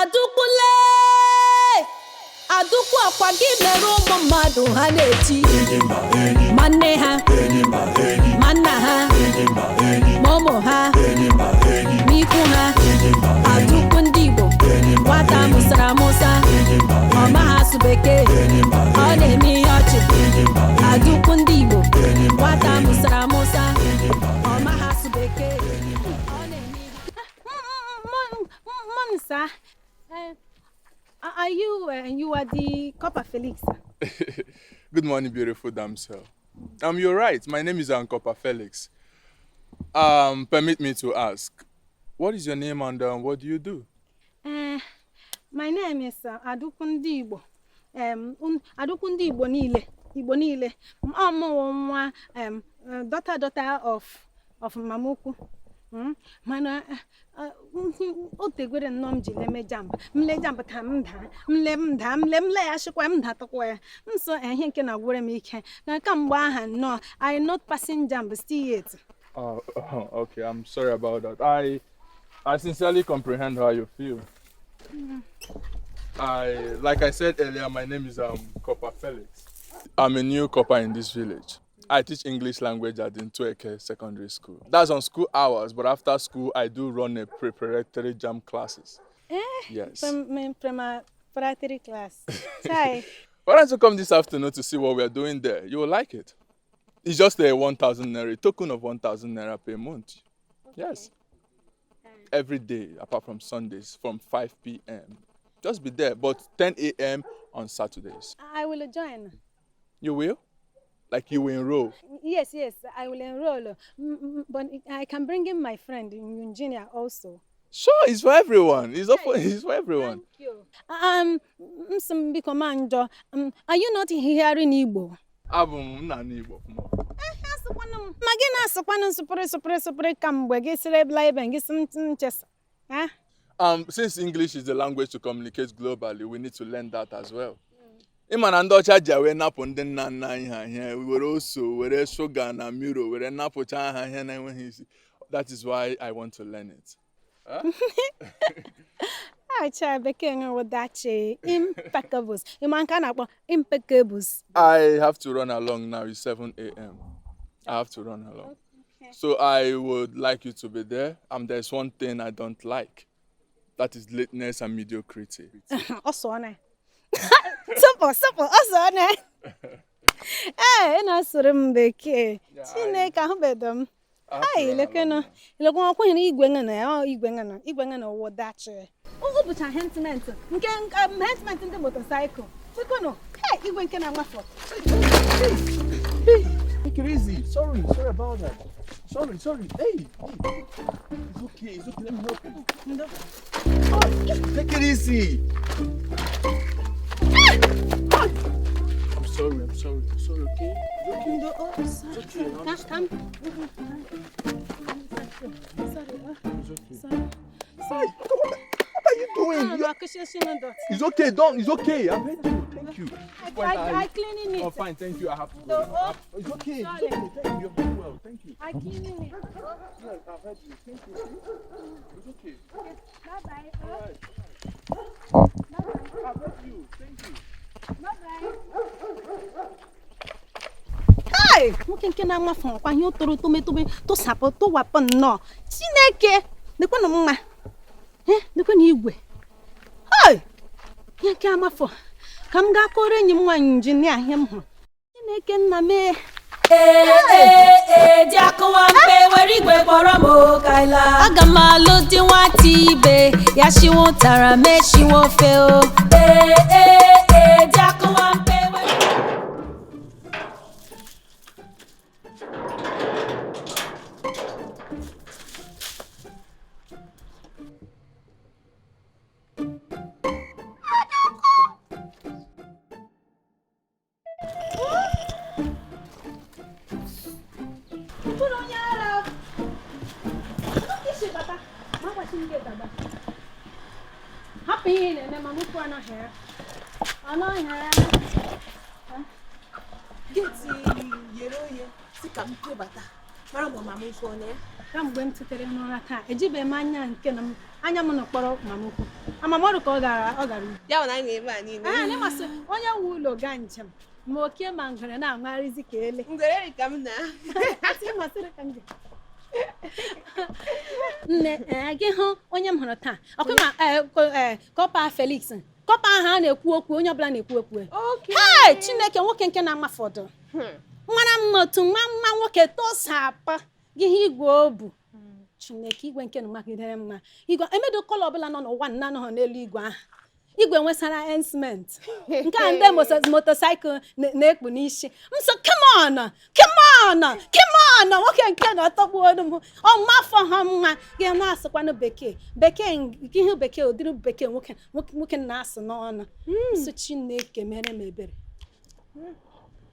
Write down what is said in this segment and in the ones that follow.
Adaukwu lee, Adaukwu, ọkwa gị mere ụmụ mmadụ ha na-eti ma nne ha ma nna ha ma ụmụ ha ma ikwu ha. Adaukwu ndị Igbo, nwata mụsara amụsa, ọ maghị asụ bekee, ọ na-eme ihe ọchị. Adaukwu ndị Igbo, nwata mụsara amụsa, ọ maghị asụ bekee, ọ na-eme ihe. Morning, sir. Are you you are the Corper Felix? Good morning, beautiful damsel. You're right. My name is Corper Felix. Permit me to ask, what is your name and what do you do? My name is Adaukwu ndị Igbo. Adaukwu ndị Igbo niile, Igbo niile. Ọ mụwụ nwa daughter of Mamukwu. Mana o tegwere nnọọ m ji leme JAMB, m le JAMB taa, m daa, m le, m daa, m le, m le ya shịkwa m datụkwa ya nso. Ihe nke na-agwụre m ike na kamgbe aha nnọọ I not passing JAMB still yet. Oh, okay. I'm sorry about that. I sincerely comprehend how you feel. Like I said earlier, my name is Corper Felix. I'm a new corper in this village. I teach English language at Ntueke Secondary School. That's on school hours, but after school, I do run a preparatory JAMB classes. Eh? Yes. Preparatory class. Chai. Why don't you come this afternoon to see what we are doing there? You will like it. It's just a 1,000 naira, a token of 1,000 naira per month. Okay. Yes. Every day, apart from Sundays, from 5 p.m. Just be there, but 10 a.m. on Saturdays. I will join. You will? Like you will enroll? Yes, I will enroll. But I can bring in my friend, Engineer, also. Sure, it's for everyone. It's not for, it's for everyone. Thank you. Biko manjo, are you not hearing Igbo? Abụ m nna n'Igbo. Ma gị na-asụkwanụ nsụpụrụ sụpụrụ sụpụrụ ka mgbe gị sịrị ebela ebe gị sị nchesa. Since English is the language to communicate globally, we need to learn that as well. Ị ma na ndị ọcha ji wee napụ ndị nna nna anyị ha ihe, were ose, were shuga na miro, were napụcha ha ihe na-enweghị isi. That is why I want to learn it. Acha bekee nwe wụdachi impeccables. Ịma nke a na-akpọ impeccables. I have to run along now. It's 7 a.m. I have to run along. Okay. So I would like you to be there. There's one thing I don't like. That is lateness and mediocrity. Ọsọ na. Sụpụ sụpụ ọsọ na. Ee, ị na-asụrụ m bekee. Chineke ahụbedo m. Ai, lekwenụ. Lekwa ọkwa igwe ngana ya, igwe ngana, igwe ngana wụdachi. Ọ bụcha hentiment nke hentiment ndị motorcycle. Lekwenụ, hey, igwe nke na-amafọ. Hey, take it easy. Sorry, sorry about that. Sorry, sorry. Hey, hey. It's okay, it's okay. Let me help you. No. Oh, take it easy. I'm sorry, I'm sorry. I'm sorry, okay? It's okay. No, oh, sorry. It's okay. Come, come. Sorry, It's okay. Sorry. Sorry. What are you doing? It's okay, don't. It's okay. I've heard you. Thank you. I cleaning it. Oh, fine. Thank you. I have to go. No, oh, It's okay. Sorry. It's okay. Thank you. You're doing well. Thank you. I cleaning it. Yes, I've heard you. Thank you. It's okay. Okay. Bye bye. All right. Bye bye. I've heard you. Thank you. Bye bye. Hey! Nwoke nke na-amafe ọkwa ihe o toro tometome tụsapụ tụwapụ nnọọ. Chineke! Lekwanụ mma. Lekwanụ igwe. Hey! Ihe nke amafọ. Ka m gaa kọrọ enyi m nwaanyị injinia ihe m hụrụ. Chineke nna m. Ee, di akụwa mpe were igwe kpọrọ m okaila. Aga m alụ di nwata ibe ya shiwe ụtara ma eshiwe ofe o. Ee, di akụwa mpe were. Bụrụ onye ara. Isi bata, ma gbachi m gate agba. Hapụ ihe ị na-eme ma mụpụ anọghị ya. Anọghị ya. Gate ghere oghe, si ka m pịbata. Mara ma mama ukwu ọ na ya. Kamgbe m tetere n'ụra taa, ejibeghị m anya nke na m anya m nọkpọrọ mama ukwu. Amamọrụ ka ọ gara ọ gara ugwu. Ya bụ na anyị nọ ebe a niile. Ee, n'ịmasị onye nwe ụlọ gaa njem ma oke ma ngwere na-aṅagharịzi ka ele. Ngwere ri ka m na. Asị masịrị ka m ji. Nne, ee, gị hụ onye m hụrụ taa. Ọkwa ma ee, kọpa Felix. Kọpa ahụ a na-ekwu okwu, onye ọbụla na-ekwu okwu. Okay. Hei, Chineke, nwoke nke na-amafọdụ. Mara mma otu nwa mma nwoke tosapụ gị ihe igwe o bu. Chineke, igwe nke na magidere mma. Igwe emedo kọlọ ọbụla nọ n'ụwa nna anọghị n'elu igwe ahụ. Igwe nwesara ensment nke a ndị motosaịkụl na-ekpu n'isi. M sị, come on, come on, come on, nwoke nke na ọtọgbuo m ọmafọ ha mma. Gị na-asụkwanụ bekee bekee, nke ihe bekee, ụdịrị bekee nwoke nwoke nwoke na-asụ n'ọnụ. M sị, Chineke mere m ebere.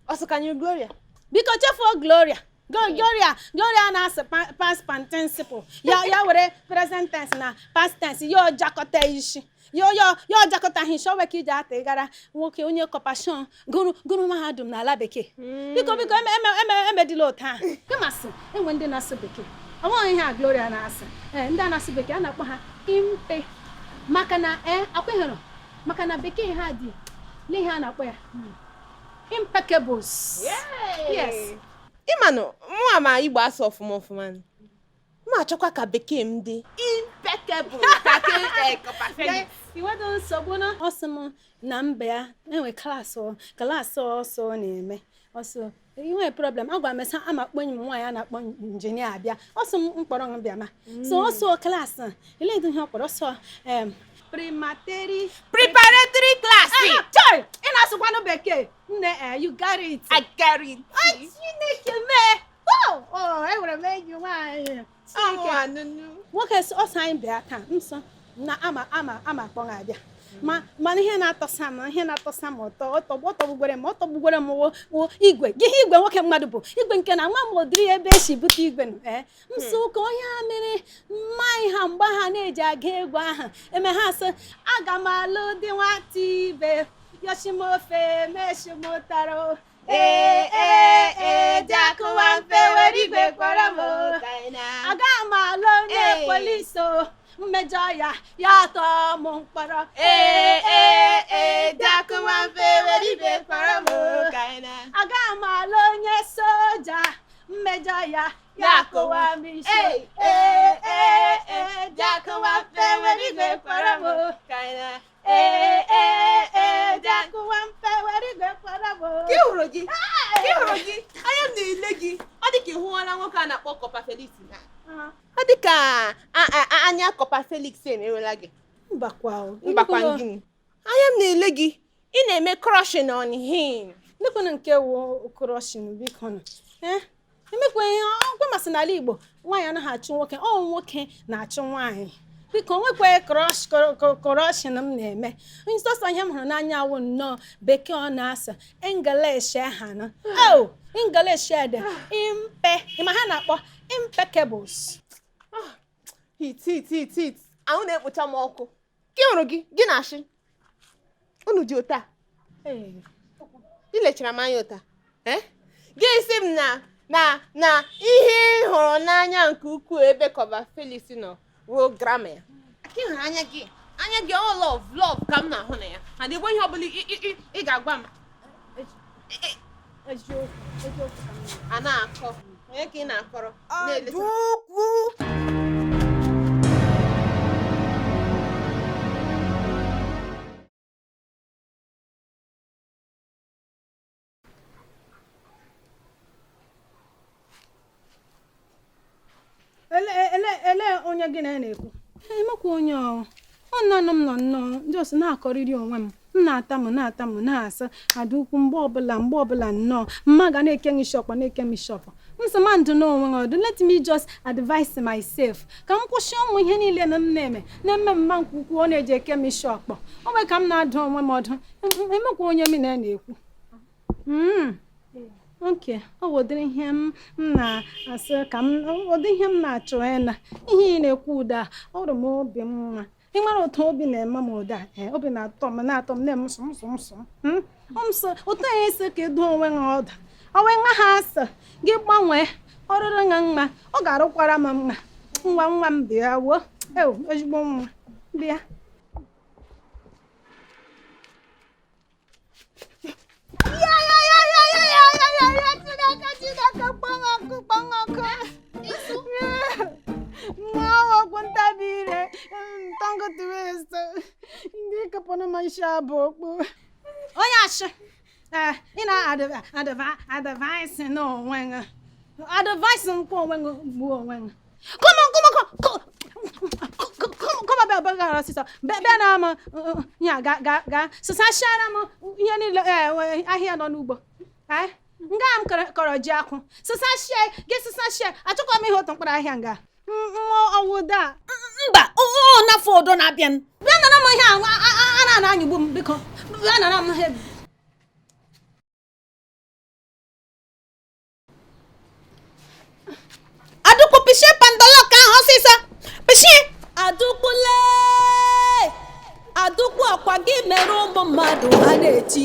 Ọ sị ka anyị Gloria. Biko chefuo Gloria. Gloria, Gloria na-asị past participle ya, ya were present tense na past tense ya, ọjakọta isi ya, ya ya ọjakọtaghị isi. Ọ nwere ka iji ata ịgara nwoke onye kọpashọn gụrụ gụrụ mahadum n'ala bekee. Biko, biko, eme eme eme emedila otu ahụ. Kamasị enwe ndị na-asụ bekee, ọ bụghị ihe a Gloria na-asụ. Ee, ndị a na-asụ bekee a na-akpọ ha impe, maka na ee, akwụghịrị maka na bekee ha dị n'ihe a na-akpọ ya impeccables. Yes. Ịmanụ mụ ama Igbo asụ ọfụma ọfụma nụ. M achọkwa ka bekee m dị impeccable ka ke Kọpa Felix. Iwedo nsogbu na ọ sị m na mba ya enwe klaasị klaasị ọsọ ọ na-eme ọsọ inwe problem. Agwara m sị ama akpọ enyi m nwaanyị a na-akpọ injinia abịa. Ọ sị m mkpọrọ m bịa ma so ọsọ klaasị eleghị ihe ọ kpọrọ ọsọ primateri Preparatory class. Ah, chai, ị na-asụkwanụ bekee, nne. You got it. I got it. Ah, Chineke mee. Oh, oh, enwere m enyi nwaanyị. Chineke. Ọmụ anụnụ. Nwoke sị ọsọ anyị bịa taa nsọ na ama ama ama akpọ ha abịa. Ma mana ihe na-atọsa m, ihe na-atọsa m ụtọ, ọtọgbugwere m, ọtọgbugwere m wo wo igwe gị ihe igwe nwoke mmadụ bụ igwe nke na nwa m ụdịrị ebe esi bute igwe nọ. Ee, nso ụka onye a mere mmanya ha mgbe ha na-eji aga egwu ahụ eme ha sị aga m alụ di nwata ibe yoshimofe meshimụtara. Ee ee ee, dị akụwa mfe were igwe kpọrọ m. Aga m alụ onye Ee. polisi o mmejọ ya, ya tọọ m mkpọrọ. Ee ee ee, dị akụwa mfe were igwe kpọrọ m ka anyị na. Aga m alụ onye soja, mmejọ ya, ya kụwa m isi. Ee ee ee ee, dị akụwa mfe were igwe kpọrọ m ka anyị na. Ee ee ee, dị akụwa mfe were igwe kpọrọ m. Ka ị hụrụ gị, ka ị hụrụ gị, anya m na-ele gị, ọ dị ka ị hụọla nwoke a na-akpọ Kọpa Felix na. Ọ dị ka anya Kọpa Felix emerela gị. Mbakwa o. Mbakwa gịnị? Anya m na-ele gị, ị na-eme crushing on him. Ndekwana nke wụ crushing, biko nụ. Ee, emekwa ihe ọgwa masị n'ala Igbo, nwaanyị anaghị achụ nwoke, ọ nwoke na-achụ nwaanyị. Biko, nwekwa crushing m na-eme. Nsọsọ ihe m hụrụ n'anya wụ nnọọ bekee ọ na-asụ, English ha nọ. Oh, English dị impe, ịma ha na-akpọ impeccables. Hit hit hit hit, ahụ na-ekpocha m ọkụ. Ka ị hụrụ gị, gị na-ashị. Unu dị ụta. Ee. Ị lechara m anya ụta. Eh? Gị sị m na ihe ị hụrụ n'anya nke ukwuu ebe Kọpa Felix nọ ruo grammar ya. Ka ị hụrụ anya gị, anya gị all love love ka m na-ahụ na ya. And igbo ihe ọbụla ị ga-agwa m. Eziokwu, eziokwu ka m na- A na-akọ. Onye ka ị na-akọrọ? Na-eleta. Adukwu. Ele ele ele, onye gị na ya na-ekwu? Emekwa onye ọ ọ naanị m nọ nnọọ just na-akọrịrị onwe m. M na-ata m na-ata m na-asa Adaukwu mgbe ọbụla, mgbe ọbụla nnọọ mma ga na-eke m isi ọkpa, na-eke m isi ọkpa. M sị ma ndụ n'onwe m ọdụ, let me just advise myself ka m kwụsị ụmụ ihe niile na m na-eme na-eme mma nke ukwuu ọ na-eji eke m isi ọkpọ. O nwee ka m na-adụ onwe m ọdụ. Emekwa onye m na ya na-ekwu. Oke ọ wụ ụdịrị ihe m m na-asị ka m ụdị ihe m na-achọ ịna ihe ị na-ekwu ụda a, ọ rụrụ m obi mma. Ị mara otu obi na-eme m ụda ee, obi na-atọ m, na-atọ m, na-eme sụ sụ sụ m sụ ụtọ ya esi ka edo onwe ha ọdụ o wee nwa ha asị gị gbanwee. Ọ rụrụ nga mma, ọ ga-arụkwara m mma. Nwa nwa m bịa wuo. Ew, ezigbo nwa. Bịa. Ya ya ya ya ya ya ya ya ya Chineke Chineke kpọọ ọkụ kpọọ ọkụ. Nwa okwu ntabi ire tongue twist. Ndị kepụrụ m isi abụ okpu. Onye ashị. Ị na-advaịsị n'onwe gị. Advaịsị nkwa onwe gị gbuo onwe gị. Come on, come on, come come on, bịa bịa ọsịsọ. Bịa na m ya ga ga ga sụsachara m ihe niile ahịa nọ n'ugbo. Nga m kọrọ ji akwụ. Sụsachie gị sụsachie achọkwa m ihe otu mkpụrụ ahịa nga. Mmụọ ọwụ daa. Mba, o n'afọ ọdọ na-abịa. Bịa nara m ihe a na-ana anyịgbu m biko. Bịa nara m ihe. Adụkwu pishie pandalọk ahụ ọsịsọ. Pishie. Adụkwule. Adụkwu ọkwa gị mere ụmụ mmadụ ha na-eti.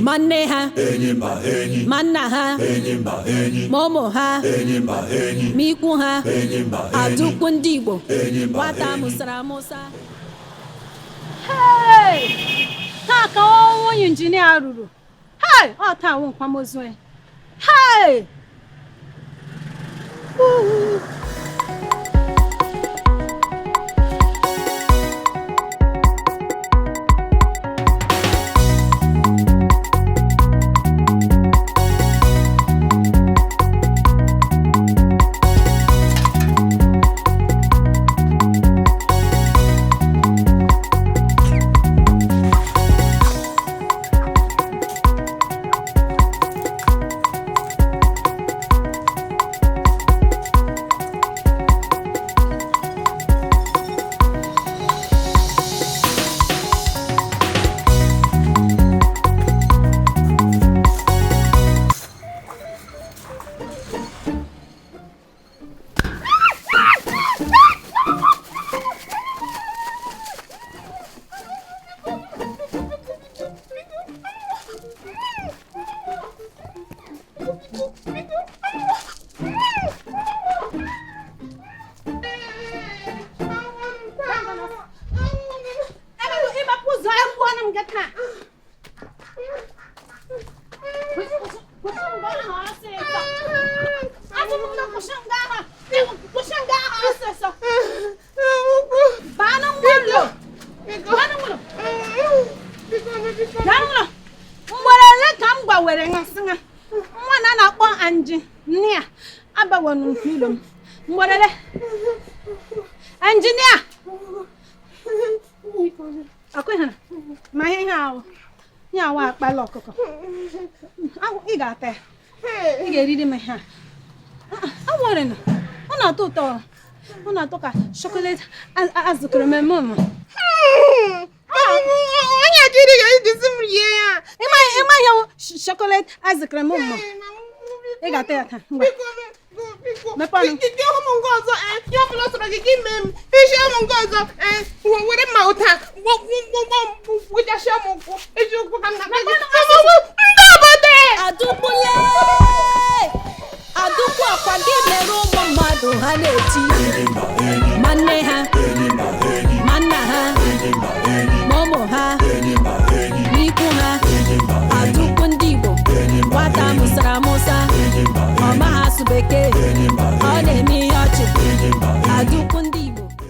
Ma nne ha. Ma nna ha. Ma ụmụ ha. Ma ikwu ha. Adụkwu ndị Igbo. Nwata mụsara amụsa. Hey! Taa ka onye injinia ruru. Hey! Ọ taa wụ nkwamozu ya. Hey! Engineer! Ma ihe ahụ ya awa akpala ọkụkọ. Ị ga-ata ya. Ị ga-eriri m ihe a. Awọrị na ọ na-atọ ụtọ. Ọ na-atọ ka chocolate azụkọrọ m eme m. Onye jiri ya iji m rie ya. Ịma ihe chocolate azụkọrọ m mma. Ị ga-ata ya taa. Ngwa. Mepanu. Gị hụ m nke ọzọ, ihe ọbụla sọrọ gị gị mee m. Ishi m nke ọzọ, were mma ụta, gwụchasịa m ụkwụ.